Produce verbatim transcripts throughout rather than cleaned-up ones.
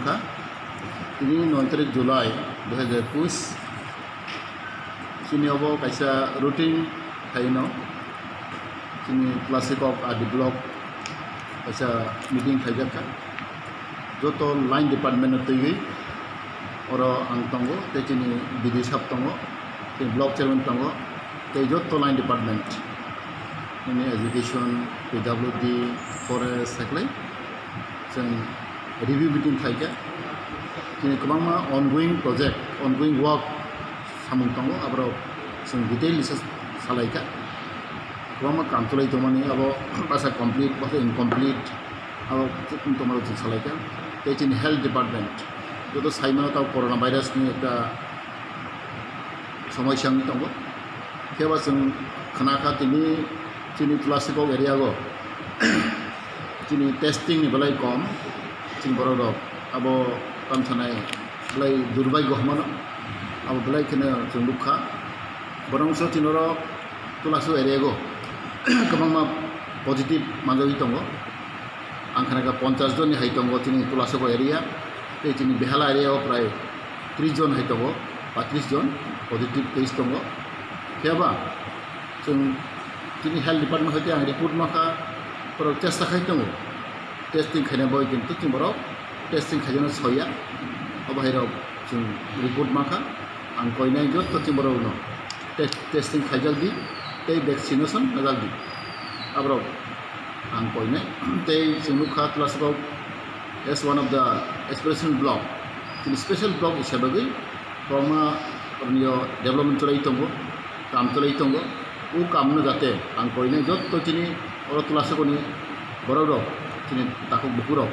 Kha, tini noi tarik July dui hajar ekush, chini obo kaisa routine khaino, chini Tulashikhok R D block kaisa meeting khaijak kha. Joto line department no twiwi oro ang tongo, tei chini B D sab tongo, tei block chairman tongo, tei joto line department, nini education, P W D, forest, saklai chwng review meeting khaikha. Chini kwbangma ongoing project, ongoing work samung tongo, aborok chwng detail se salaikha. Kwbangma kam chwlai tongmani, abo basa complete, basa incomplete, abo tongmani chwng salaikha. Tei chini health department, joto saimano tamo corona virus ni ekta somosya wngwi tongo. Phiya ba chwng khna kha tini chini Tulashikhok area o chini testing ni belai kom, chini borok rok abo tamo sanai belai durbhagyo hinmano, abo belai kheno chwng nukha. Borok so chini oro Tulashikhok area o kwbangma positive manjagwi tongo. Ang khna kha ponchash jon ni hai tongo chini Tulashikhok area, tei chini Behala area o prai tris jon hai tongo, patris jon positive case tongo. Phiya ba chwng chini health department hoite ang report mankha, borok chesta khai tongo, testing khaina bagwi, kintu chwng borok testing khaijana soya. Abo hai rok chwng report mankha, ang koinai joto chwng borok no test, testing khaijak di tei vaccination najak di. Aborok ang koinai. Tei chwng nukha Tulashikhok as one of the aspiration block, chini special block hisabe bagwi kwbangma rwnio development chwlai tongo, kam chwlai tongo. O kamno jate ang koinai joto chini oro Tulashikhokni borok rok, chini takhuk bukhuk rok,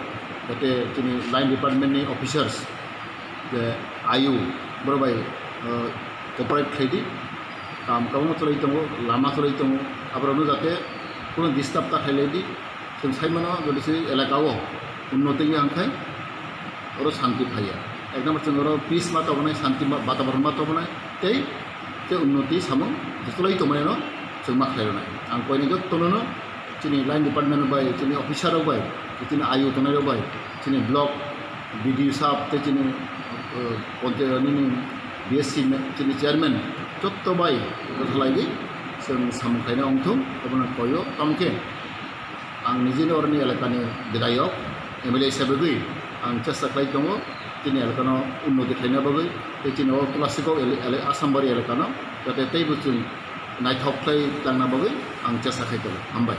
jate chini line department ni officers, je I U borok bai, uh, cooperate khlai di. Kam kwbangma chwlai tongo, lama chwlai tongo, aborokno jate kuno disturb ta khlai lai di. Chwng sai mano, jodi se elaka o unnoti wngya hwnkhe oro shanti phaiya. Ek number chwng oro peace ma tobonai, shanti ma, bataboron ma tobonai, tei tei unnoti samung je chwlai tongmani no chwng ma khlai rwnai. Ang koinai jotono no chini line department rok bai, chini officer rok bai, chini I U tongnai rok bai, chini block B D O sab tei chini, uh, ponchayat nini B S C me-, chini chairman joto bai kwthalai di chwng samung khaina wngthung, obono koio. Tamo khe ang nijini oroni elakani bidayok, M L A hisabe bagwi ang chesta khlai tongo, chini elakano unnoti khlaina bagwi, tei chini o Tulashikhok ele-, ele-, Asambari elakano jate teibo chwng naithok khlai tangna bagwi ang chesta khai tongo. Hambai.